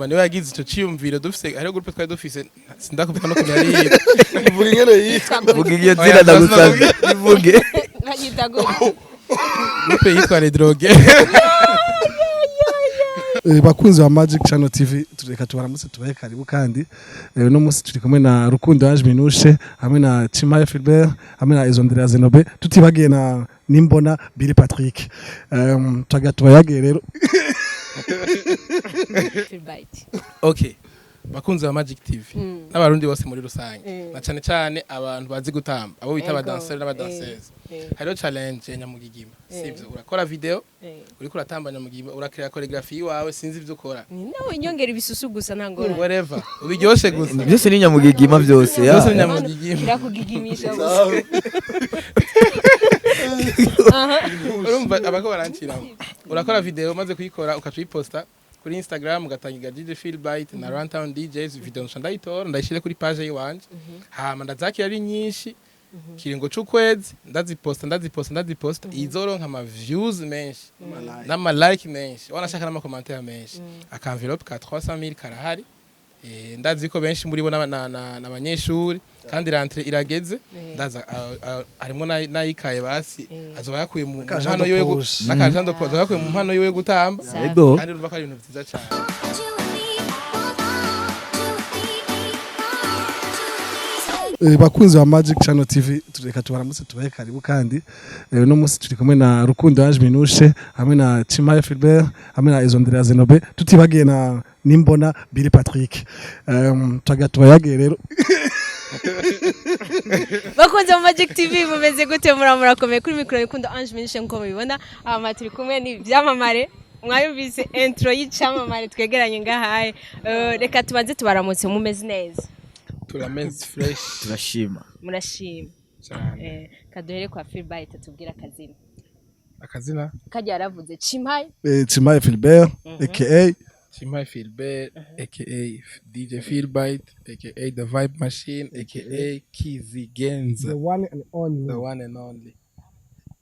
Niwe yagize ico ciyumviro. Dufise, hariho groupe twari dufise, sindakuvuga no kuntu yari yitwa. Vuga ingene yitwa. Vuga iyo Oya, zina, ndagusabye, ivuge. Bayita gute? Groupe yitwa Les Drogués. Bakunzi ba Magic Channel TV, tureka tubaramutse, tubahe karibu. Kandi uno munsi turi kumwe na Rukundo Ange Minushe, hamwe na Chimaye Philbert, hamwe na Izondera Zenobe, tutibagiye na Nimbona Billy Patrick. Tubaga tubayagiye rero. Philbite. Okay, bakunzi ba Magic TV n'Abarundi bose muri rusange, na cane cane abantu bazi gutamba, abo bita abadanseri n'abadanseze, hariho challenge ya nyamugigima, sivyo? Urakora video, uriko uratamba nyamugigima, urakrea choreography iwawe, sinzi ivyo ukora. Ni nawe inyongera ibisusu gusa, nta ngorane. Whatever, ubiryoshe gusa. Byose ni nyamugigima byose ya. Byose ni nyamugigima. Kirakugigimisha gusa. Urumva abako baranciramo. Urakora video, umaze kuyikora ukaca uyiposta kuri Instagram, ugatangiga DJ Philbite na Runtown DJs. Video nca ndayitora, ndayishire kuri page yiwanje, hama ndazakira ari nyinshi kiringo c'ukwezi, ndaziposta, ndaziposta, ndaziposta. Izoronka ama views menshi n'ama like menshi, wanashaka n'ama commentaire menshi, aka envelope ka 300,000 karahari. Ndazi ko benshi muri bo n'abanyeshuri, kandi rentrée irageze. Ndaza harimo n'ayikaye, basi azoba yakuye mu N'aka mpano yiwe de poche. n'aka de poche, azoba yakuye mu mpano yiwe gutamba. Ego. Kandi urumva ko ari ibintu vyiza cane. Bakunzi ba Magic Channel TV, tureka tubaramutse, tubahe karibu. Kandi uno munsi turi kumwe na Rukundo Ange Minushe, hamwe na Chimaye Philbert, hamwe na Izondera Zenobe, tutibagiye na Nimbona Billy Patrick. Tubaga tubayagiye rero. Bakunze mu Magic TV, mumeze gute? Murakomeye? Kuri mikoro Rukundo Ange Minushe, nkuko mubibona. Hama turi kumwe n'ibyamamare, mwayumvise intro y'icamamare twegeranye ngahaye. Reka tubanze tubaramutse. Mumeze neza? Turameze fresh. Turashima. Murashima? Cyane. Kaduhere kwa Philbite, tubwire akazina. Akazina? Kajya yaravuze Chimaye. Chimaye Philbert aka Chimaye Philbert aka DJ Philbite aka The Vibe Machine aka Kizigenza. One and only. The one and only.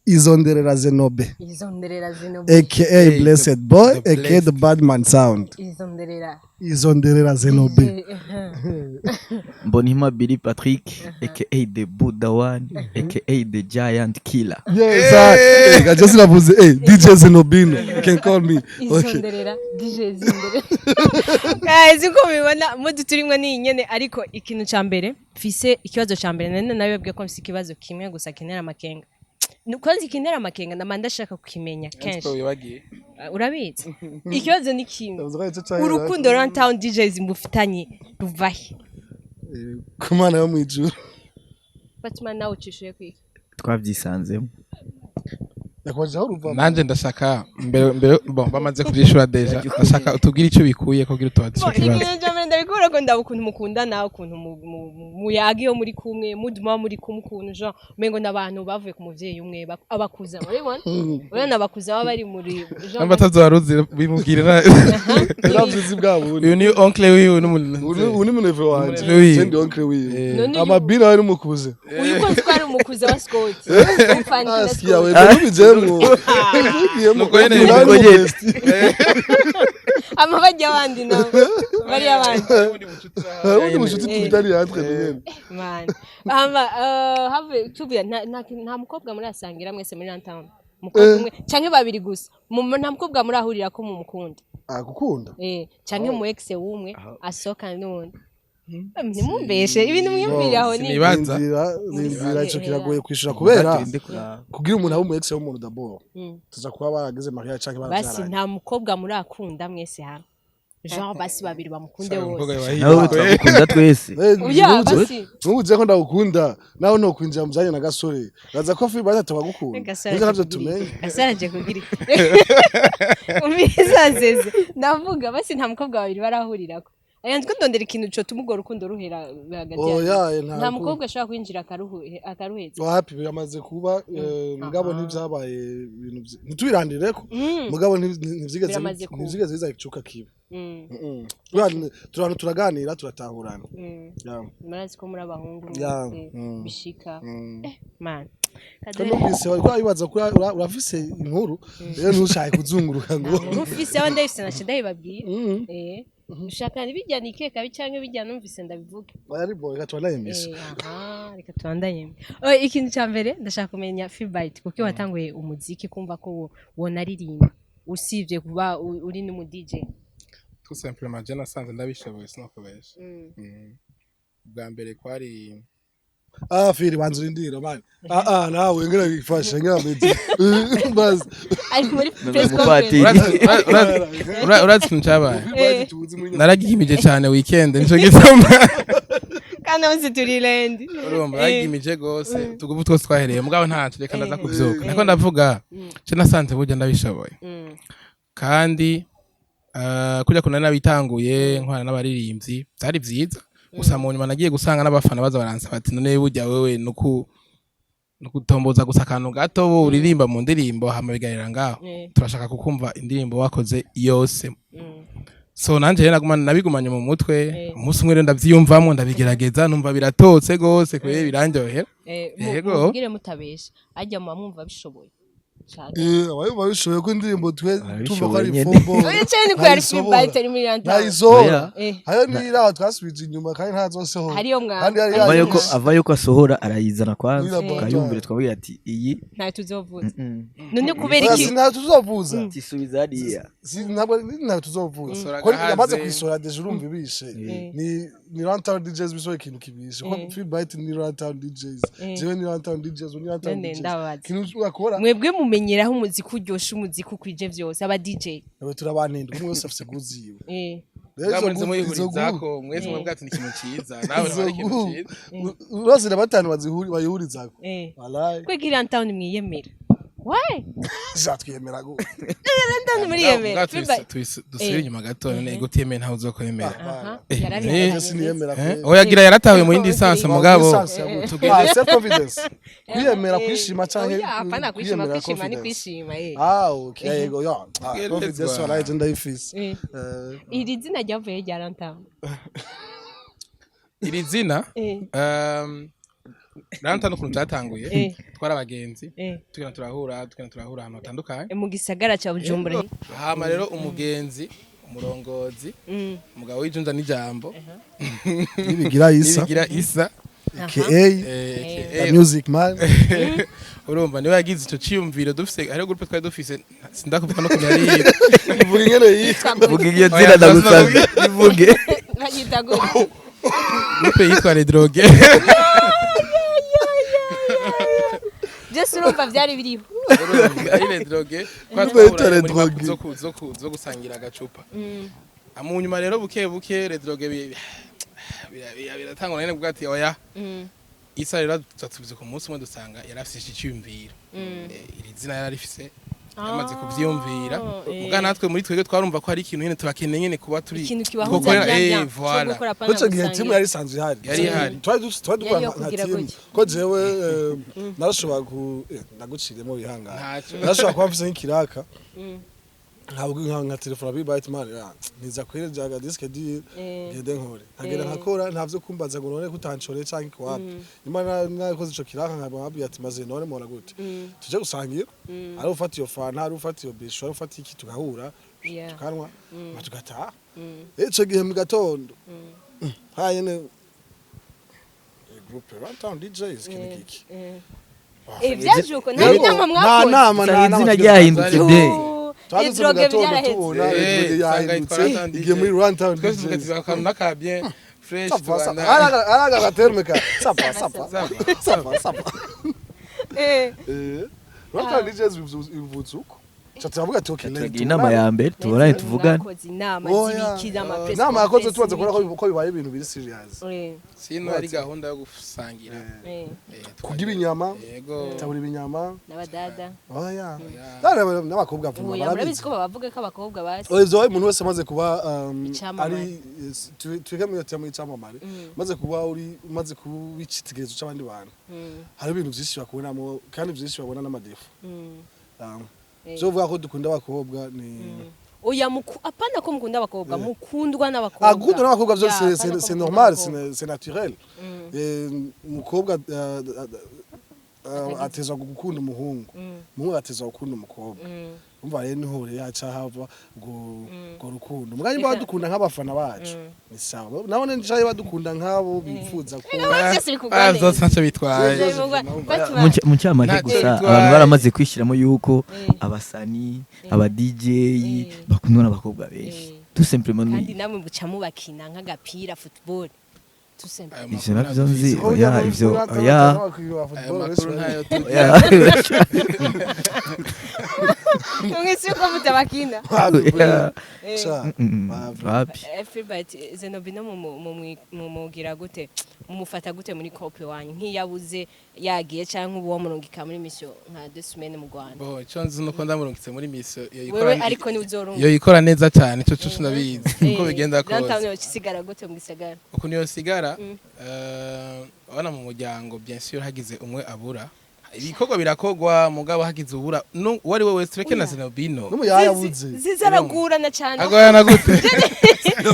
Izonderera Zenobe. Izonderera zino. Aka Hey, Blessed Boy. The Aka blessed. The Badman Sound. Izonderera. Izonderera Zenobe. Mbonima Billy Patrick aka The Buddha One aka The Giant Killer. Yes, I hey, just navuze, hey, DJ Zenobino, you can call me, okay. Izonderera DJ Izonderera. Guys, uko mubibona, mudu turimwo ni nyene. Ariko ikintu ca mbere mfise, ikibazo ca mbere, nari nabibabwiye ko mfise ikibazo kimwe gusa kintera amakenga. Kwanza ikintera amakenga, ndama ndashaka kukimenya kenshi. Wibagiye. Urabizi, ikibazo ni kimwe: urukundo Runtown DJs mufitanye ruvahe? Ku Mana yo mwijuru. Batman, nawe ucishuye kwiki? Twabyisanzemo. Yakwaje aho ruva. Nanje ndashaka mbere mbere, bon, bamaze kuvyishura déjà, ndashaka utubwire ico bikuye kugira utubaze ico kibazo. Ikintu ca mbere ndabikura ko ndaba ukuntu mukundana, ukuntu muyaga iyo muri kumwe, muduma muri kumwe, ukuntu genre umengo n'abantu bavuye ku muvyeyi umwe, abakuza, urabibona, urabona abakuza baba bari muri genre. Namba atazobaruzi bimubwire na Yaravyizi bwa bundi. Uyu ni oncle wiwe n'umuntu. Uyu ni muneve wanje. Umuneve wiwe. Je ndi oncle wiwe. None amabina ari mukuze. Uyu ko nzi ko ari umukuza wa Scott, umfana na Asiya we. Scott. Ntubijemwo, ntubigiyemo. Nuko nyene. Nawe Nuko ni nyene. umubesti. Ama bajya abandi nabo bari abandi. Undi mushuti tubitari yatwe nyene. Man, hama have tuvuye, nta mukobwa murasangira mwese muri Runtown, umukobwa umwe canke babiri gusa? Nta mukobwa murahurira ko mumukunda? Ah, gukunda? Canke mu ex w'umwe asohokana n'uwundi. Ntimumbeshe, ibintu mwiyumvira aho ni Sinibaza. Inzira ico kiragoye kwishura kubera Turinde kuraba. Kugira umuntu abe umu ex w'umuntu, d'abord tuza kuba barageze mariage canke Basi baravyaranye. nta mukobwa murakunda mwese hamwe, genre basi babiri bamukunde bose? Nawe turagukunda twese. Oya, basi. Ntubuze ko ndagukunda, nawe nokwinjira mu vyanya na Gasore, baza ko fi baza tubagukunda. Gasore Nivyo navyo aje kugira tumenye. iki? Gasore aje kugira iki? Umvisazeze, ndavuga basi nta mukobwa babiri barahurirako. Aya ndiko ndondera ikintu cotuma urwo rukundo ruhera hagati yanyu. Oya, Nta mukobwa ashobora kwinjira akaruheza? Wapi, biramaze kuba, mugabo ntivyabaye ibintu ntitubirandireko, mugabo ntivyigeze Biramaze kuba. ntivyigeze biza icuka kibi. Turabantu turaganira, turatahurana. Yeah. Murazi ko muri abahungu Ya, mwese bishika. Man. Kandi numvise wariko uribaza ko urafise inkuru, rero ntushake kuzunguruka ngo Nkuru mfise, aho ndayifise naca ndayibabwira. Ushaka bijya nikeka canke bijya numvise ndabivuge? Oya, ari bo, reka tubanayemisha. Aha, reka tubandanye. Ikintu cya mbere ndashaka kumenya, Philbyte, kuko watanguye umuziki kumva ko wonaririmba usibye kuba uri n'umu DJ. Tout simplement, je nasanze ndabishoboye, sinakubesha. Bwa mbere kwari Ah, Fili, banza urindire, man. Ah ah, nawe ngira bifashe ngira mezi basi. Ari muri press Umupatiri. conference. Urazi ikintu cyabaye? Tuzi muri Naragihimije cyane weekend, nico gituma. Kandi amunsi turi lendi. Urumva, naragihimije gose, tugubu twose twahereye, mugabo ntaco, reka ndaza kuvyuka. Niko ndavuga, je nasanze burya ndabishoboye. Kandi kurya kuntu nari nabitanguye nkorana n'abaririmbyi byari vyiza, gusa mu nyuma nagiye gusanga n'abafana baza baransaba ati: "None burya wewe nukutomboza gusa akantu gato bo uririmba mu ndirimbo, hama bigarira ngaho? Turashaka kukumva indirimbo wakoze yose." So nanje rero naguma nabigumanye mu mutwe. Umunsi umwe rero ndavyiyumvamwo, ndabigerageza, numva biratotse gose kubera birandyohera. Yego. Mubwire mutabesha, ajya muba mwumva bishoboye cane. Abayumva bishoboye ko indirimbo twe tumva ko ari Ababishoboye nyene. fombo. Oya, cyane ko yari Philbyte ari muri Runtown. Ntayisohora. Oya. Hariyo n'iraho twasubije inyuma kandi ntazosohora. Hariyo mwa Kandi hari ava yuko yayishe. Ava yuko asohora, arayizana kwanza, Muri laboratoire. tukayumvira, twabwira ati iyi Ntayo tuzovuza. None None kubera Oya, iki? si ntayo tuzovuza. Tisubiza hariya. Si ntabwo ntayo tuzovuza. Gusohora Ko agahaze. yamaze kuyisora déjà, urumva ibishe. Ni Runtown DJs bisohoye ikintu kibishe, ko Philbyte ni Runtown DJs, jewe ni Runtown DJs, ni Runtown None DJs. ndabaza. Ikintu wakora Mwebwe mumenyeraho umuziki uryoshe, umuziki ukwije vyose, aba DJ. Nawe turabantinda, umwe wese afise goût yiwe. Rero Bwa izo murinze muyihurizako mwese, mwebwe ati ni ikintu ciza, nawe izo ari ikintu ciza. Urose na batanu bayihurizako. Wallahi. Kwega Runtown mwiyemera, why? Zatwiyemera gute? Runtown muriyemera? Bwa dusubire inyuma gato. None gutemera ntawe uzokwemera. Aha, Eh, Je siniyemera. Oya, gira yaratawe mu yindi sansa, mugabo Tugende self confidence, kwiyemera, kwishima canke Oya, hapana kwishima. kwiyemera. Kwishima ni Confidence. kwishima. Ah, okay, yego ya. Ah, Tugerezwa. confidence, wallahi, je ndayifise. Iri zina ryavuye rya Runtown? Iri zina, Runtown, ukuntu byatanguye, twari abagenzi, tugenda turahura ahantu hatandukanye. Mu gisagara ca Bujumbura. Hama rero umugenzi, umurongozi, umugabo w'ijunja n'ijambo, Nibigira Isa. Nibigira Isa. Aka aka the music man. Urumva, niwe yagize ico ciyumviro. Dufise, hariho groupe twari dufise, sindakuvuga no kuntu yari yitwa. Vuga ingene yitwa. Vuga iryo Oya, zina, ndagusabye, ivuge. Bayita gute? Groupe yitwa Les Drogués. Byose urumva byari biriho. Urumva, ari Les Drogués kwa Groupe yitwa twahura Les muri mapu Drogués. zo gusangira agacupa. Mu nyuma rero buke buke Les Drogués biratangwa nyene kuvuga ati oya. Isa rero tuza ku munsi umwe dusanga yari afise iki ciyumviro. Iri zina yari arifise, yamaze kuvyiyumvira. Muga natwe muri twebwe twarumva ko hari ikintu nyene turakeneye nyene kuba turi Ikintu kibahuza. twokorera, Bien, bien. voilà. Cyo gukora, apana Ico gihe gusangira. timu yari isanzwe ihari. Yari ihari. Twari dukora Yari yo nka kugira timu. gutya. Ko jewe narashobora ku ndaguciremo wihangana. Ntacyo. Narashobora kuba mfise nk'ikiraka. Ntabwo nka telefone abi byte man niza kwere jaga disque dur, ngende nkore, nkagenda nkakora, ntavyo kumbaza ngo none kutanshore canke kwapi. Nyuma nakoze ico kiraka, nkaba nkabwiye ati: "Maze none mora gute tuje gusangira?" Ari ufata iyo fanta, ari ufata iyo bisho, ari ufata iki, tugahura, tukanwa, hama tugataha. Ico gihe mu gatondo hanyene groupe Runtown DJs kintu giki. Vyaje uko, nta Yego, nama nta mwakoze? nama, nta Usanga nama izina tugeze. ryahindutse de. Twadutse mu Les Drogués gatondo byaraheze. tubona Usanga yahindutse, yitwa Runtown igiye DJ. muri Runtown Twese tuvuga DJs. ati akantu n'aka bien fresh. Ça va, ça va. Tubandanye. Araga agaterme ka. Ça va, ça va. Ça va. Ça va, ça va. Runtown DJs bivutse uko. Cha turavuga ati okay, Turagira inama ya mbere, tubonane, tuvugane. Mwakoze inama Oya. zibiki, z'ama press Inama yakoze conference, tumaze kubona ko n'ibiki. ko bibaye ibintu biri serious. Sino ari gahunda yo gusangira. Kurya ibinyama, Yego. tabura ibinyama. N'abadada. Oya. Oya. N'abakobwa vuba Oya, murabizi barabizi. ko babavuga ko abakobwa basi Oya, ivyo umuntu wese amaze kuba Icamamare. ari twige muri iyo icamamare, maze kuba uri umaze kuba icitegererezo c'abandi bantu, hari ibintu vyinshi bakubonamo kandi vyinshi babona n'ama défauts. Vyo vuga ko dukunda abakobwa ni Oya, apana ko mukunda abakobwa, mukundwa n'abakobwa. Ah, gukunda n'abakobwa vyo Ya, c'est apana c'est ko c'est mukunda normal, abakobwa. c'est naturel. Umukobwa atezwa gukunda umuhungu, umuhungu atezwa gukunda umukobwa. Umva rero niho rero haca hava ubwo rukundo. Mugabo niba badukunda nk'abafana bacu ni sawa, nabone ncaye badukunda nk'abo bifuza ko Byose Ah, bikugwa vyose ntacyo bitwaye. Mu ncamake Ntacyo gusa, bitwaye. abantu baramaze kwishyiramo yuko abasani, aba DJ bakundwa n'abakobwa benshi, tout simplement. Kandi namwe muca mubakina nk'agapira, football, tout simplement. Ayo Ivyo makuru navyo nzi. ntabyo. Oya, ivyo oya. Ayo makuru ntayo tuzi. Oya. Mwese uko mutabakina. Oya. Sha, Wapi. Philbert, Zenobino mumugira gute, mumufata gute muri couple wanyu nk'iyabuze, yagiye canke uwo murungika muri mission nka 2 semaines mu Rwanda? Bo, ico nzi nuko ndamurungitse muri mission iyo Wewe yikora, ariko ni uzorunga. iyo yikora neza cyane, ico co ndabizi uko bigenda kose. Downtown yosigara gute mu gisagara? Ukuntu yosigara, abana mu muryango, bien sûr, hagize umwe abura, ibikorwa birakogwa, mugabo hagize ubura, uwo ari we wese, tureke na Zenobino. N'umuyaya abuze. Zizaragurana cyane. Agorana gute?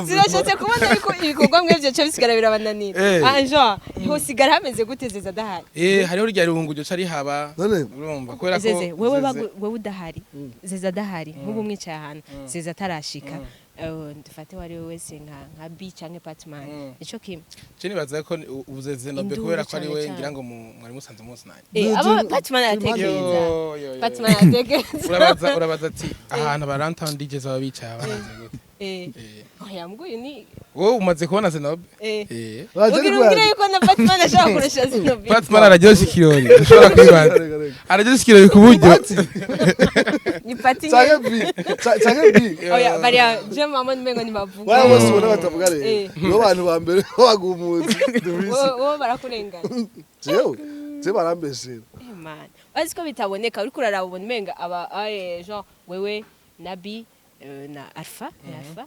Zirashatse kubona yuko ibikorwa mwebyo cyo bisigara birabananira. Ah, genre hosigara hameze gute Zeze adahari? Hariho rya rungu ryo cari haba. None Urumva kubera ko Zeze wewe Zeze- wewe udahari, Zeze adahari, nk'ubu mwicaye ahantu Zeze atarashika, dufate wari we wese nka B canke Patman, nico kimwe. Je nibaza ko ubuze Zenobe Induru kubera ko ari cane we cane. ngira ngo mwari musanze umunsi nanjye. Aba Patman aratekereza. Yo, yo, yo. Patman aratekereza. Urabaza ati ahantu aba Runtown DJs baba bicaye bameze gute? Oya, mbguyu ni Wowe umaze kubona Zenobe? Ugira umbwire yuko na Patman ashobora kurusha Zenobi. Patman araryosha ikirori, ushobora kwibaza, araryosha ikirori ku buryo Ni Pati. Canke B, canke B. Oya, bariya je mama nimengo ni bavuga. Bariya bose ubona batavuga rero nibo bantu ba mbere bagumutse. Wowe barakurenganya. Jewe je barambeshera. Eh, man, azi ko bitaboneka, uriko uraraba ubona umenga aba genre wewe na B, na Alpha, ni Alpha,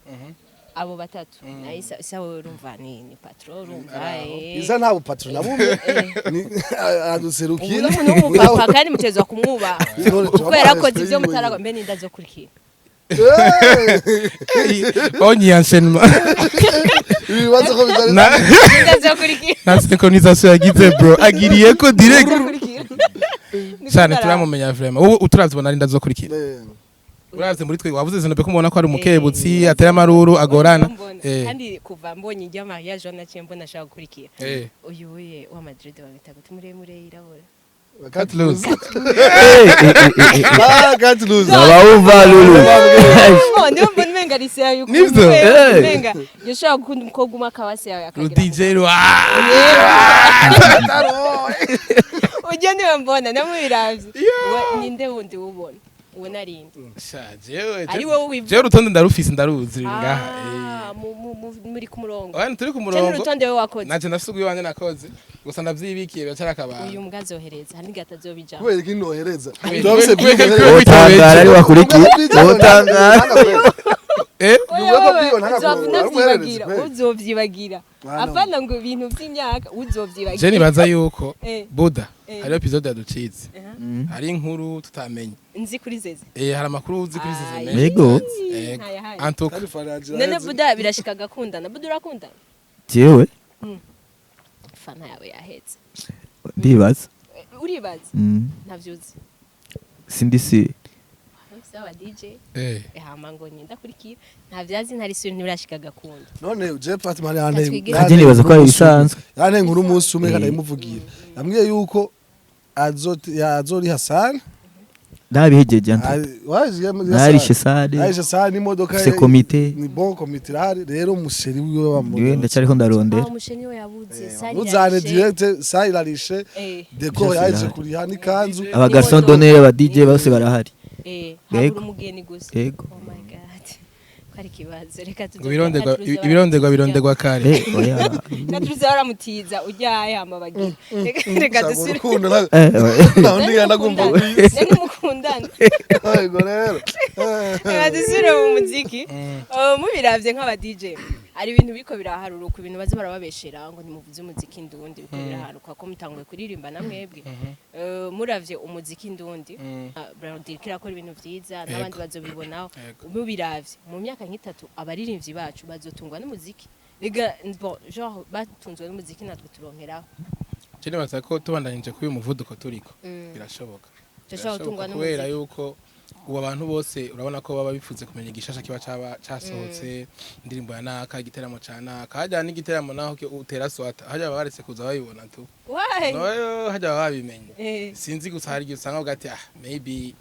abo batatu na Isa. Isa wewe urumva ni patron, urumva. Isa nta bupatro na bumwe, aduserukira. Ubu ni umuntu w'umupapa kandi mutezwa kumwubaha kuko yarakoze ibyo mutaragwa mbe ninda zo kurikira. Onye enchaînement. Ibibazo ko bitari Na Ninda zo kurikira. na synchronisation yagize, bro, agiriye ko direct. Kurikira. Cyane turamumenya vraiment. Wowe uturazibona ari ndazokurikira. Uravye muri twe wavuze Zenobe ko mubona ko ari umukebutsi, atera amaruru, agorana. Kandi kuva mbonye ijya mariage naciye mbona ashaka gukurikira. Uyu we wa Madrid bamwita gute, muremure yirabura? Cut loose. Ah, cut loose. Abawumva lulu. Niyo mbona umenga ari yawe. Nivyo? Umenga yoshobora gukunda umukobwa umwe akaba se yawe Ru akagira DJ rwa. Ujya niwe mbona namubiravye. Ninde wundi wubona ubona ari inde? Sha, jewe Ari wowe wivuga. Jewe urutonde ndarufise, ndaruzi, ruri ngaha. Ah, muri ku murongo. Oya, turi ku Cyane murongo. urutonde wewe wakoze. Naje ndafise urwiwanje nakoze. Gusa ndavyibikiye biracara akabanga. Uyu mbwa azohereza hari n'igihe atazobijamwo. Kubera iki ntohereza? Kubera Wotangara ari wakurikiye, wotangara. Oya, Ni uko wewe, bwiwe ntakakubura, uzova waramuherereza unavyibagira, pe. uzovyibagira. Ah, no. Apana ngo ibintu vy'imyaka uzovyibagira. Je nibaza yuko Buda hariho episode yaducitse. Hari inkuru tutamenye. Nzi kuri Zeze. Hari amakuru uzi kuri Zeze Ai. menshi. Yego. Yego. Ntayahaye. Antuka. None Buda birashika agakundana? Buda urakundana? Jewe Fana yawe yahetse. Ndibaza. Uribaza? Ntavyuzi. Sindi si. Aba DJ Eh. hama ngo nyenda kurikira ntavyazi, ntari suri, ntibirashika agakunda. None je Fatima yanteye Katwigire. Kaje nibaza ko ari ibisanzwe. Yanteye inkuru umunsi umwe kandi ayimuvugira, yambwiye yuko azoriha sale. Nabihejeje antu. Narishe sale. Narishe sale n'imodoka. Mfise komite. Ni bon, komite irahari rero, umuchéri wiwe bamubona. Niwe ndacariko ndarondera. Ah, umuchéri we yabuze sari. Muzane direct, sale irarishe, décor Vyose yaje birahari. kuriha n'ikanzu. Aba garçon d'honneur, aba DJ bose barahari. Habura Yego. umugeni gusa. Yego. Oh my God, ko ari ikibazo, reka Ngo birondegwa, ibirondegwa birondegwa kare. Oya. Reka tuze baramutiza ujyaye hama bagira. Reka Shaka dusubire. urukundo Oya. ntaho ndigenda kumva. Nani mukundana? Yego rero. Reka dusubire mu muziki. Mubiravye nk'aba DJ, hari ibintu biriko biraharuruka, ibintu baza barababeshera ngo ntimuvuze umuziki ndundi, biriko biraharuka ko mutanguye kuririmba na mwebwe. Muravye umuziki ndundi, Brandon kirakora ibintu vyiza n'abandi bazobibonaho. Yego. Mubiravye mu myaka nk'itatu, abaririmbyi bacu bazotungwa n'umuziki. Rega bon, genre batunzwe n'umuziki, natwe turonkeraho. Je nibaza ko tubandanyije kuri uyu muvuduko turiko, birashoboka. Turashobora Birashoboka gutungwa kubera n'umuziki. yuko Ubu abantu bose urabona ko baba bifuze kumenya igishasha kiba caba casohotse, indirimbo ya naka, igiteramo ca naka. Hajya n'igiteramo naho utera swata, hajya baba baretse kuza babibona tu. Why? Noyo hajya baba babimenye. Sinzi, gusa hari igihe usanga uvuga ati: "Ah, maybe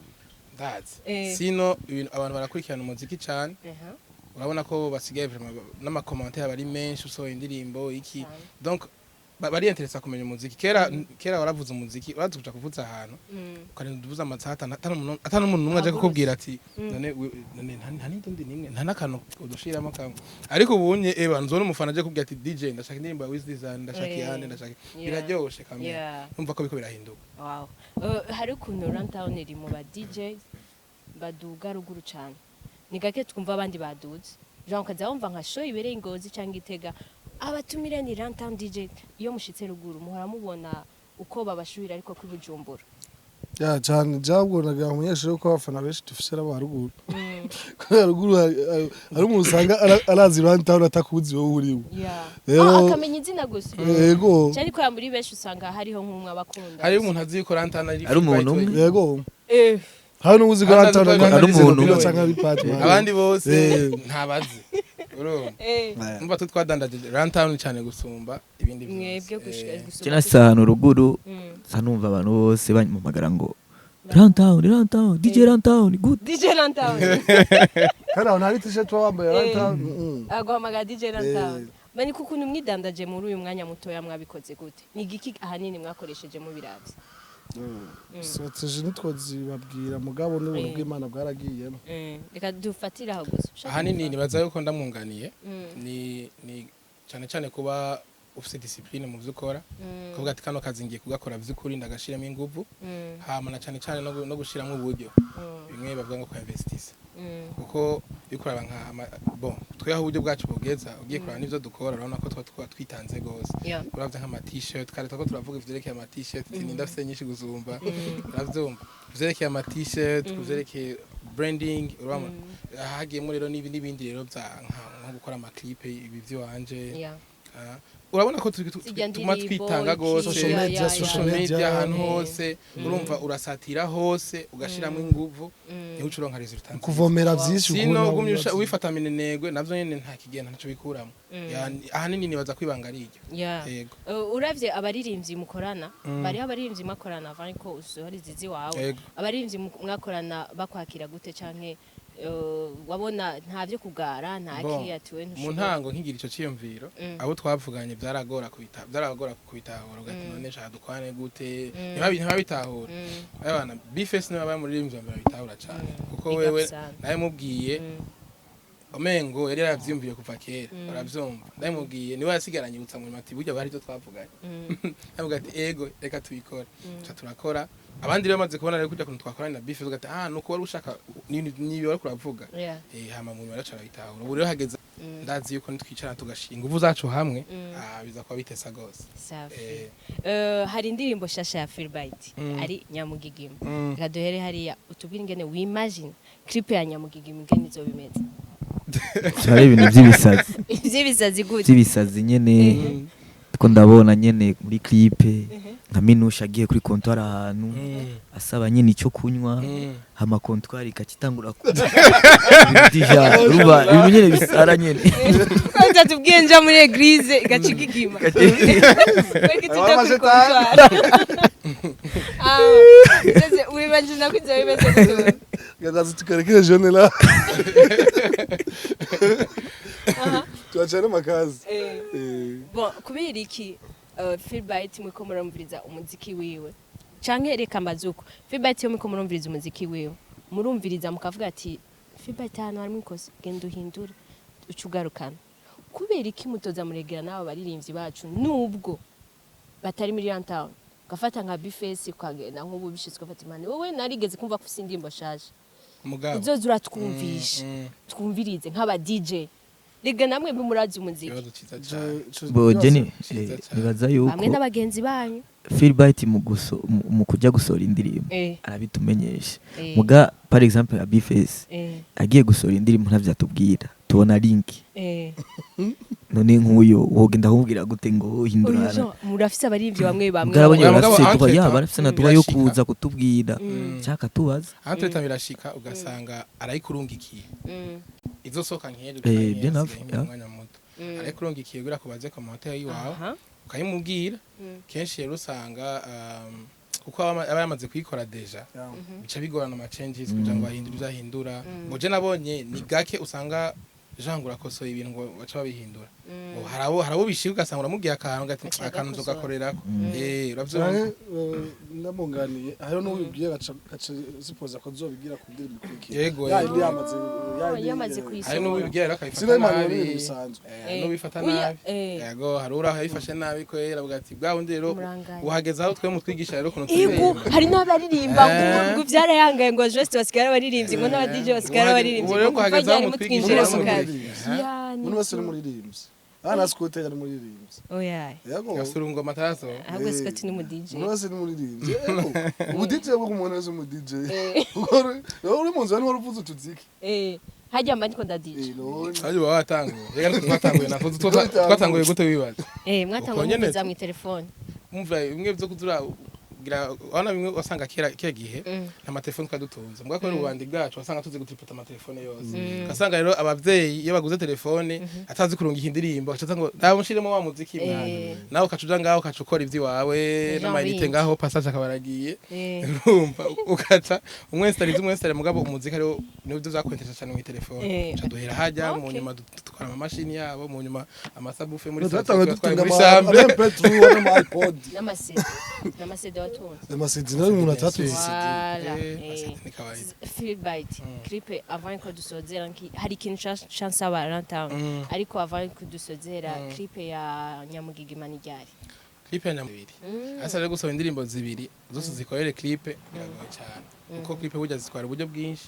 ndazi." Sino ibintu abantu barakurikirana umuziki cyane. Urabona ko basigaye vraiment n'ama commentaires aba ari menshi usohoye indirimbo iki. Donc bari intéressés kumenya umuziki. Kera kera waravuza umuziki, urazi kuja kuvuza ahantu, ukarinda uvuza amasaha atanu, atanu umuntu n'umwe aje kukubwira ati: "None none nta n'indundi nimwe, nta n'akantu udushiramo kamwe." Ariko ubunye eba nzona umufana aje kubwira ati: "DJ, ndashaka indirimbo ya Wiz Design, ndashaka iyande, ndashaka." Biraryoshe kamwe. Numva ko biko birahinduka. Wow. Hari ukuntu Runtown iri mu ba DJ baduga ruguru cyane. Ni gake twumva abandi baduze. Jean ukaza wumva nka show ibereye Ingozi cyangwa Itega. Abatumire ni Runtown DJ. Iyo mushitse ruguru muhora mubona uko babashuhira, ariko kuri Bujumbura? Ya, cyane. Jabwo nagira umunyeshuri ko abafana benshi dufise ari ruguru, kubera ruguru hari umuntu usanga arazi Runtown atakuzi wowe uriwe. Ah, akamenya izina gusa. Yego. Cyane ko muri benshi usanga hariho nk'umwe abakunda. Hari umuntu azi ko Runtown ari Ari umuntu umwe? Yego. Hari n'uzi ko Hari Runtown n'uzi ko ari umuntu umwe. cyangwa ari Patman. Abandi bose ntabazi, urumva? Umva, twe twadandaje Runtown cyane gusumba ibindi byose. Mwebwe gushika gusumba. Kena si ahantu ruguru, nsa numva abantu bose bampamagara ngo: "Runtown, Runtown, DJ Runtown, good." DJ Runtown. Kandi aho ntari t-shirt waba wambaye Runtown. Aguhamagara DJ Runtown. Bani kukuntu mwidandaje muri uyu mwanya mutoya, mwabikoze gute? Ni igiki ahanini mwakoresheje mu biravye? Strategy ntitwozibabwira, mugabo n'ubuntu bw'Imana bwaragiyemo. Reka dufatire aho gusa. Ushaka Ahanini kuvuga? Nibaza yuko ndamwunganiye, ni cyane cyane kuba ufite discipline mu byo ukora, kuvuga ati: "Kano kazi ngiye kugakora vy'ukuri, ndagashiramo inguvu." Hama na cyane cyane no gushiramo uburyo, bimwe bavuga ngo kuinvestisa, kuko iyo kuraba nka bon, twe aho uburyo bwacu bugeza, ugiye kuraba n'ivyo dukora, urabona ko tuba twitanze gose. Uravye nk'ama t-shirt, kare twako turavuga ivyerekeye ama t-shirt, ati ninda afise nyinshi gusumba, uravyumva, ivyerekeye ama t-shirt, kuvyerekeye branding, urabona hagiyemo rero n'ibindi rero vya nko gukora ama clip, ibi vy'iwanje. Ah, urabona ko Zirya tuma ndirimbo, twitanga iki, gose. Social media, Social social media, media. ahantu hose, urumva urasatira hose, ugashiramo inguvu, niho uca uronka résultat nziza. Kuvomera vyinshi. Sino ukubona ugumye wifata minenegwe, navyo nyene nta kigenda, ntaco bikuramo. Ahanini nibaza kwibanga ari iryo. Yego. Uravye abaririmbyi mukorana, bariho abaririmbyi mwakorana avant ko usohora izizi wawe, abaririmbyi mwakorana bakwakira gute, canke wabona nta vyo kugara, nta Bon, kiyatuwe? mu ntango nkigira ico ciyumviro, abo twavuganye byaragora kubitahura, ugati: "None shaka dukwane gute?" Ntibabitahura. Abana B-Face niwe babaye umuririmbyi wa mbere babitahura cane, kuko Big up wewe sana. nawe mubwiye, omengo yari yaravyiyumviye kuva kera, uravyumva. Ndabimubwiye, niwe yasigaranye ibutsa mu nyuma ati: "Burya bari ibyo twavuganye." Ndavuga ati: "Ego, reka tubikore." Tuca turakora. Abandi rero bamaze kubona rero kurya kuntu twakoranye na B-Face, ugati: "Ah, nuko wari ushaka ni wari kuravuga." Hama mu nyuma rero carabitahura. Ubu rero hageze, ndazi yuko nitwicara tugashinga inguvu zacu hamwe, ah, biza kuba bitesa gose. Safi. Hari indirimbo shasha ya Philbyte, ari Nyamugigima. Reka duhere hariya, utubwire ingene wimagine clip ya Nyamugigima, ingene izoba imeze. Hari ibintu by'ibisazi. Ivy'ibisazi gute? By'ibisazi nyene ko ndabona nyene muri clip nka Minusha agiye kuri comptoir ahantu, asaba nyene icyo kunywa, hama comptoir ikacitangura ku ibintu urumva, ibintu nyene bisara nyene. Kwanza tubwiye nja muri église igacigigima. Kweki tuja kuri comptoir. Ah, sasa wimagine ko izoba imeze gute? Gazazi tukarekere jeune là. Tuachane makazi. Bon, kubera iki Philbyte muriko murumviriza umuziki wiwe, canke reka mbazuko, Philbyte iyo muriko murumviriza umuziki wiwe, murumviriza mukavuga ati: "Philbyte, hano harimo ikosa, genda uhindure," uca ugarukana. Kubera iki mutoza muregera n'aba baririmbyi bacu nubwo batari muri Runtown, ugafata nka B-Face, ukagenda nk'ubu bishitswe ugafata imana wowe narigeze kumva ko ufise indirimbo shaje, Mugabo uzoza uratwumvisha, twumvirize nk'aba DJ? Rega namwe murazi umuziki. Ikibazo ciza cane. Bo Jenny, Ciza cane. nibaza yuko Bamwe n'abagenzi banyu. Philbyte mu kujya gusohora indirimbo arabitumenyesha. Muga par exemple ya B-Face, agiye gusohora indirimbo ntavyatubwira, tubona link. None nk'uyu wogenda kumubwira gute ngo hindura? Oya, Jean, murafise abaririmbyi bamwe bamwe. Bwarabonye Oya, mugabo barafise droit ya entre-temps, barafise na droit yo birashika. kuza kutubwira cyangwa akatubaza. Entre-temps birashika ugasanga arayikurungikiye, izosohoka nk'ejo Bien avant, canke umwanya muto, arayikurungikiye kugira kubaze commentaire yiwawe, ukayimubwira. Kenshi rero usanga kuko aba yamaze kuyikora déjà, bica bigorana ama changes kugira ngo ahindure ibyo ahindura. Ngo je nabonye ni gake usanga Jean ngo urakosoye ibintu ngo baca babihindura. Ngo harabo bishika ugasanga uramubwiye akantu gati Aca akantu agakosora. nzogakorerako, uravyumva. Canke ndamunganiye, hariho n'uwibwiye gaca sipoza ko nzobigira ku ndirimbo ikurikira. Yego, Ya yego. yindi yamaze ya yindi, Yamaze Hari kuyisohora. n'uwibwira rero akabifata Sino impanuro nabi. ni ibintu bisanzwe. N'ubifata Uya, nabi. Yego, hari uraho yabifashe nabi ko yera avuga ati bwa wundi rero Murangaye. uhageze aho twe mutwigisha rero ukuntu Ego, turirimba. hari n'abaririmba ngo vyarayangaye, ngo juste basigara abaririmbyi, ngo n'aba DJ basigara abaririmbyi. Ubu rero ngo kuva ngo hageze aho ryari mutwigisha mutwinjira rero mu kazi? mutwigisha. Ya, Umuntu wese uri muririmbyi, aha na Scott yari muririmbyi. Oya. Yego. Gasurungo mataraso. Ahubwo Scott ni umu DJ. Umuntu wese ni muririmbyi. Yego, ubu DJ bwo umuntu wese umu DJ, kuko uri mu nzu niho uruvuze utuziki. Hajya mba ndiko nda DJ. None. Aje baba watanguye reka nitwe twatanguye natwe twatanguye gute wibaza? Mwatangwa Uko nyene. muvuza mu telefone. Umva, bimwe byo kuzura gira wana bimwe wasanga kera kera gihe nta matelefone twari dutunze, mbwa kubera ububandi bwacu wasanga tuzi gutripota amatelefone yose. Ugasanga rero abavyeyi iyo baguze telefone atazi kurungika indirimbo, agaca ngo ndaba mushiremo wa muziki mwana. Nawe ukaca uja ngaho ukaca ukora ivy'iwawe Jean n'amayinite Bindi. ngaho passage akaba aragiye. Urumva ukaca umwesitari umwesitari, mugabo umuziki ariwo nibyo vyakwentesha cyane mu telefone. Ca duhera hajya mu nyuma dutwara amamashini yabo, mu nyuma amasabufe muri Twatangwa salon, twatwaye dutunga muri chambre. ama MP3 n'ama iPod. N'ama CD watunze. Ama CD nayo umuntu atatuzi CD. Voilà. Ama CD ni kawaida. Feelbite clip, avant ko dusozera hari ikintu cansaba Runtown. Ariko avant ko dusozera, clip ya Nyamugigima ni ryari? Clip ya nyamubiri asa rero gusaba indirimbo zibiri zose zikorere clip biragoye cyane, kuko clip burya zitwara uburyo bwinshi.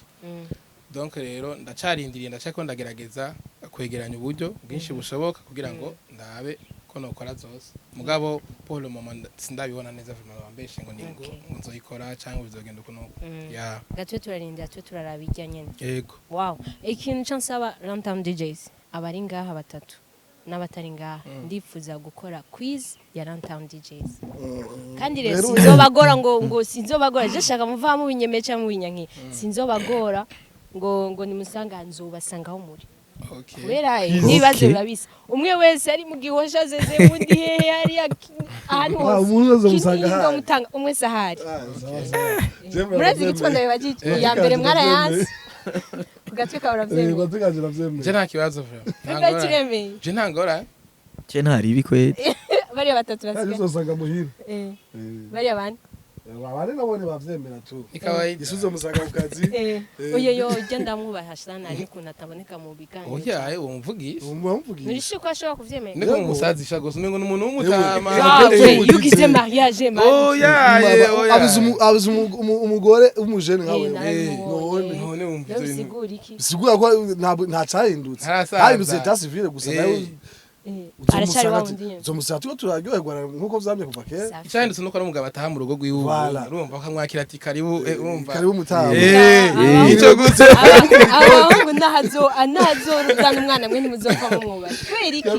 Donc rero ndacarindiriye, ndacariko ndagerageza kwegeranya uburyo bwinshi bushoboka kugira ngo ndabe ko nokora zose, mugabo pour le moment sindabibona neza vraiment bambeshe ngo ni ngo ngo nzoyikora cyangwa bizogenda uko nuko ya. Gatwe turarindira, twe turaraba ijya nyene. Yego. Wow, ikintu cansaba Runtown DJs abari ngaha batatu n'abatari ngaha, ndifuza gukora quiz ya Runtown DJs, kandi rero sinzobagora ngo sinzobagora, je shaka muva mu binyemeye cyangwa mu binyanki, sinzobagora ngo nimusanga nzobasanga aho muri. Kubera n'ibibazo biba bisa, umwe wese ari mu Gihosha zeze mundi hehe hariya ahantu Ah, hose. umuntu wese amusanga Kinindo ahari. mutanga umwe wese ahari. Ah, sawa sawa. Jewe Murazi igituma ndabibajije? Iya mbere mwarayanse ku gatwe kawe, uravyemeye? Gatwe kanje uravyemeye. Je nta kibazo vraiment. Nta Biba ngorane. kiremeye. Je nta ngorane. Ce ntari ibi kweli. Bariya batatu Kandi basigaye. uzosanga muhira. Bariya bane. Abandi nabone bavyemera tu. Ni kawaida. Isuzo musanga ku kazi. Oyo yo ujya ndamwubaha sana n'ukuntu ataboneka mu biganiro. Oya, uwo mvugisha. Umwamvugisha. Nturishe ko ashobora kuvyemera? Niko mumusazisha gusa umengo ni umuntu w'umutama. Ah, Eh, we, iyo ugize mariage man. Oya, oya. Abuze umugore w'umujene nkawe. Narabimubonye. None wumva Rero ivyo bintu. bisigura iki? Bisigura ko nta cyahindutse. Ntarasaza. Hahindutse état civil gusa nawe. Aracyari wa wundi nyene. Uzomusanga turiko turaryoherwa nkuko vyamye kuva kera. Safi. Icyahindutse nuko ari umugabo ataha mu rugo rwiwe, Voilà. urumva bakamwakira ati karibu, urumva. Karibu mutama. Icyo gusa. Abahungu ntahazoruzana umwana mwe ntimuzopfa mumwubaha kubera iki?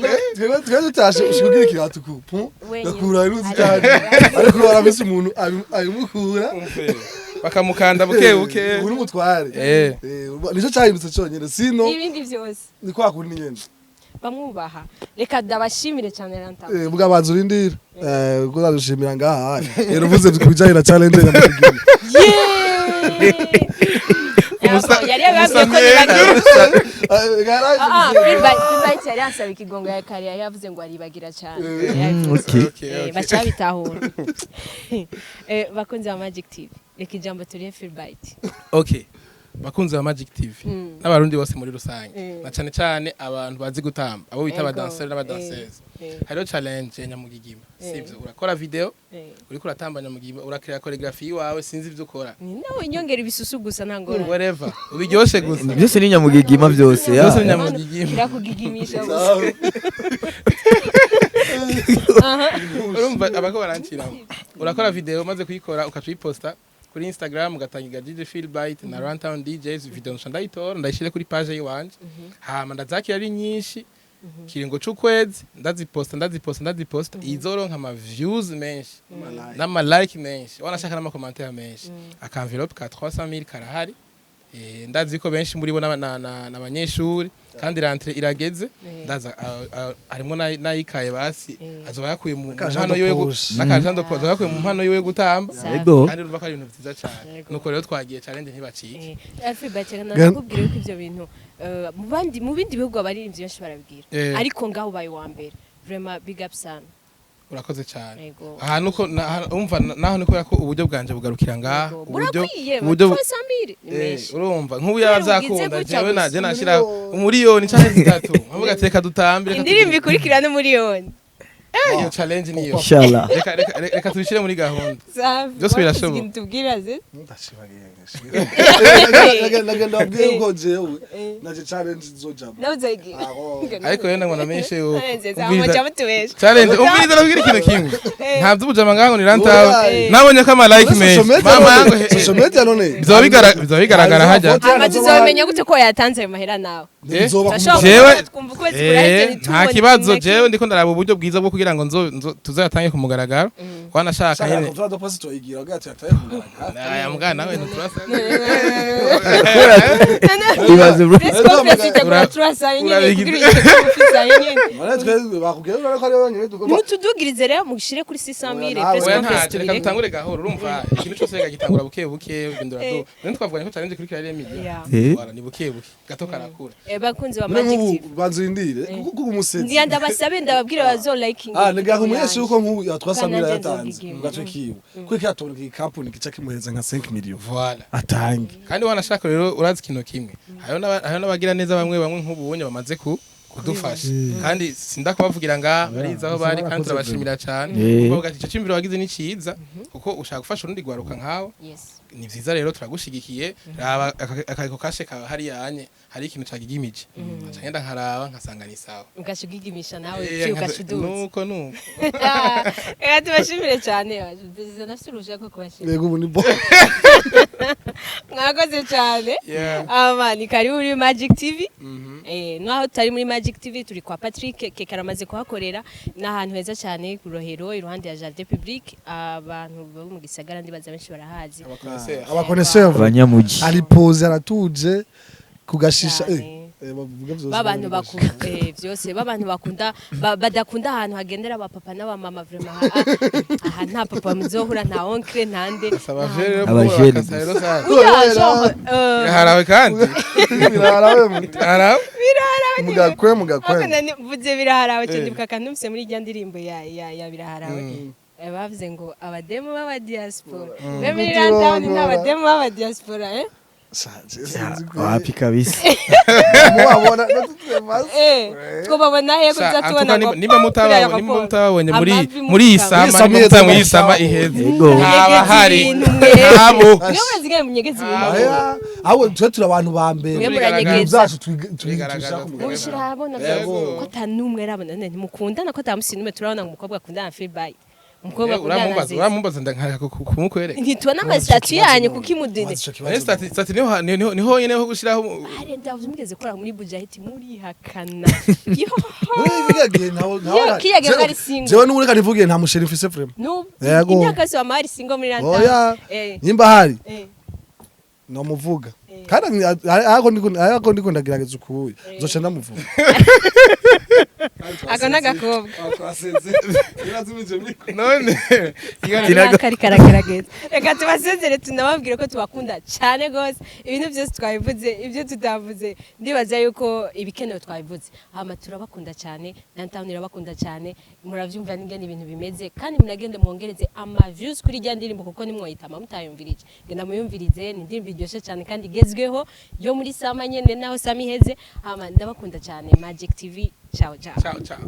Twebwe tutashe ushika ugira ikirato ku pont Wenyine. gakura iruzi cyane, ariko barabise umuntu abimukura. Umve. Bakamukanda buke buke. Ubu n'umutware. Nico cyahindutse cyonyine, sino Ibindi byose ni kwa kundi nyene. bamwubaha. Reka ndabashimire cyane Ranta. Bwabanza urindira, ubwo uzadushimira ngaha rero uvuze ku bijanye na challenge ya Mugigima. Yari yababwiye ko nibagiwe. Philbright yari yansaba ikigongo ya kare, yari yavuze ngo aribagira cyane. Okay. Baca bitahura. Bakunzi ba Magic TV, reka ijambo turihe Philbright. Okay, bakunzi ba Magic TV n'abarundi bose muri rusange, na cyane cyane abantu bazi gutamba, abo bita abadanseri n'abadanseze, hariho challenge ya Nyamugigima, sivyo? Urakora video uriko uratamba Nyamugigima, urakrea choreography iwawe, sinzi ivyo ukora. Ni nawe nyongera ibisusu gusa, nta ngorane. Whatever, ubiryoshe gusa. Byose ni Nyamugigima byose ya. Byose ni Nyamugigima. Kirakugigimisha gusa. Urumva abako barancira, urakora video, umaze kuyikora ukaca uyiposta kuri Instagram, ugatangiga DJ Philbyte na Runtown DJs, video nca ndayitora ndayishire kuri page yiwanje, hama ndazakira ari nyinshi. Kiringo c'ukwezi ndaziposta, ndaziposta, ndaziposta, izoronka ama views menshi n'ama like menshi, wanashaka n'ama commentaire menshi, aka enveloppe ka 300,000 karahari. Ndazi ko benshi muri bo n'abanyeshuri kandi rentrée irageze, ndaza harimo n'ayikaye basi azoba yakuye mu N'aka mpano yiwe de poche. n'aka de poche azoba yakuye mu mpano yiwe gutamba. Ego. Kandi urumva ko ari ibintu vyiza cane. Nuko rero twagiye challenge ntibacike. Alfred nakubwira yuko ivyo bintu mu bandi, mu bindi bihugu abaririmbyi benshi barabwira, ariko ngaho ubaye uwa mbere, vraiment big up sana. Urakoze cyane. Yego. Aha nuko umva naho ni kubera ko uburyo bwanje bugarukira ngaha. Yego. Uburyo Burakwiye, uburyo 300,000 ni menshi. Urumva nk'ubu yaba Kubera ugize byakunda gutya jewe gusa. naje nashira umuriyoni canke zitatu nkavuga ati reka dutambe, reka Indirimbo ikurikira n'umuriyoni. Iyo challenge niyo. Inshallah. Reka reka reka tubishire muri gahunda. Safi. Byose birashoboka. Ikintu tubwira ze. Nagenda wabwiye yuko jewe naje challenge nzojamo. Nawe uzayigira. Aho. Ariko rero ndabona menshi yo Nzeza mutubesha. Challenge, umviriza, nabwira ikintu kimwe, nta by'ubujama ngaho ni rantawe. Oya. Nabonye ko ama like menshi mama yangu Social media none bizoba bigaragara hajya. Hama tuzomenya gute ko yatanze ayo mahera nawe? Bizoba Turashobora Jewe- kuba twumva ukwezi kuraheze ntitubone Nta kibazo. kimwe. Jewe ndiko ndaraba uburyo bwiza bwo kugira ngo nzo tuzayatange ku mugaragaro, wanashaka Shaka nyene. contrat de poste tuyigira gati yataye kugaragara. Aya mbwa nawe ntiturasa. Ibaze bro. Press conference itegura turasa nyene kugira icyo ufisa nyene. None twe bakubwiye ko ari bonyine tugomba Mutudugirize rero mushire kuri 600,000 Oya, nawe. press Oya, conference ntacyo, reka tubireke. dutangure gahoro. Urumva ikintu cyose reka gitangura buke buke, ugenda uraduga. None twavuganye ko challenge kuri kariya million. Yeah. Wala ni buke buke, gato karakura. Bakunzi ba None Magic nk'ubu TV. banzindire kuko umusetsi. Ndiya ndabasabe, ndababwira bazo liking. Ah, nega kumunyesha yuko nk'ubu ya 300 Kandi yatanze nzogigira. mu gace kiwe. Kuko yatonda iyi company gica kimuhereza nka 5 million. Voilà. Atange. Kandi wanashaka rero urazi ikintu kimwe, hariho n'abagira neza bamwe bamwe nk'ubunye bamaze ku kudufasha, kandi sindakubavugira ngaha, barizi aho bari, kandi turabashimira cyane. Kuko ati icyo cyumviro wagize ni cyiza, kuko ushaka gufasha urundi rwaruka nkawe. Yes. Ni vyiza rero, turagushigikiye. Raba akariko kashe kawe hariya anye hari ikintu cagigimije, nkaca ngenda nkaraba nkasanga ni sawa. Ugashugigimisha nawe Eh, uciye ugashuduza. Nuko nuko. Reka tubashimire cyane. Perezida nafite uruhushya rwo kubashimira. Yego, ubu ni bo. Mwakoze cyane. Yeah. Ama ni karibu muri Magic TV. Naho tutari muri Magic TV, turi kwa Patrick Keke, aramaze kuhakorera. Ni ahantu heza cyane ku Rohero, iruhande ya Jardin Public. Abantu bo mu gisagara ndibaza benshi barahazi. Aba connaisseurs. Aba connaisseurs. Abanyamuji. Ari posé, aratuje kugashisha. Cyane. Bavuga vyose. Babantu bakunda vyose, babantu bakunda badakunda ahantu hagendera abapapa n'abamama, vraiment aha nta papa muzohura, nta oncle, nta nde. Asaba rero Abajene bakasa rero sasa. Oya, genre, Biraharawe kandi. Biraharawe. Biraharawe. Mugakwe mugakwe. Ariko mvuze biraharawe cyo ndibuka akantu numvise muri rya ndirimbo ya biraharawe. Bavuze ngo abademu b'aba diaspora be muri Runtown, ni abademu b'aba diaspora eh. Wapi kabisa. Mubabona natutse. Twababona he ko Sha, tuzatubona antuka ngo nimba mutababonye, nimba mutababonye muri Amavi muri iyi mutaba. sama, nimba mutabonye iyi sama iheze, Yego. haba hari Ibintu mwe. ntabo. Mwe murazigaye munyegeze ibintu. Aya, ahubwo twe turi abantu ba mbere. Mwe Ibintu muranyegeza. byacu Turigaragaza. tubishaka ku mugaragaro. Mubishira ahabona Yego. ko ata n'umwe arabona. None ntimukundana, ko ata musi n'umwe turabona ngo umukobwa akundana na Philbyte, umukobwa akundana na Uramumbaza Zizi? Uramumbaza ndanka kumukwereka. Ntitubona ama statut yanyu kuko imudine. Wazi ico kibazo. None statut niho nyene ho gushiraho. Hari ndavuze mugeze gukora muri Bujahiti murihakana. None kiriya gihe Yo, kiriya gihe mwari single. Jewe n'ubu reka nivugiye, nta mu chérie mfise vraiment. N'ubu Yego. imyaka yose wama hari single muri Runtown. Oya. Nimba hari nomuvuga. Kandi ariko ndiko ndagerageza ukubuye. Nzoca ndamuvuga. Ako n'agakobwa. None Kari karagerageza. Reka tubasezere, tunababwire ko tubakunda cyane rwose. Ibintu byose twabivuze, ibyo tutavuze ndibaza yuko ibikenewe twabivuze. Hama turabakunda cyane, Runtown irabakunda cyane. Muravyumva n'ingene ibintu bimeze, kandi munagende mwongereze ama views kuri rya ndirimbo, kuko nimwoyitama mutayumvirije. Genda muyumvirize, ni indirimbo iryoshe cyane kandi igezweho yo muri sama nyene naho sama iheze. Hama ndabakunda cyane. Magic TV, ciao ciao. Ciao ciao.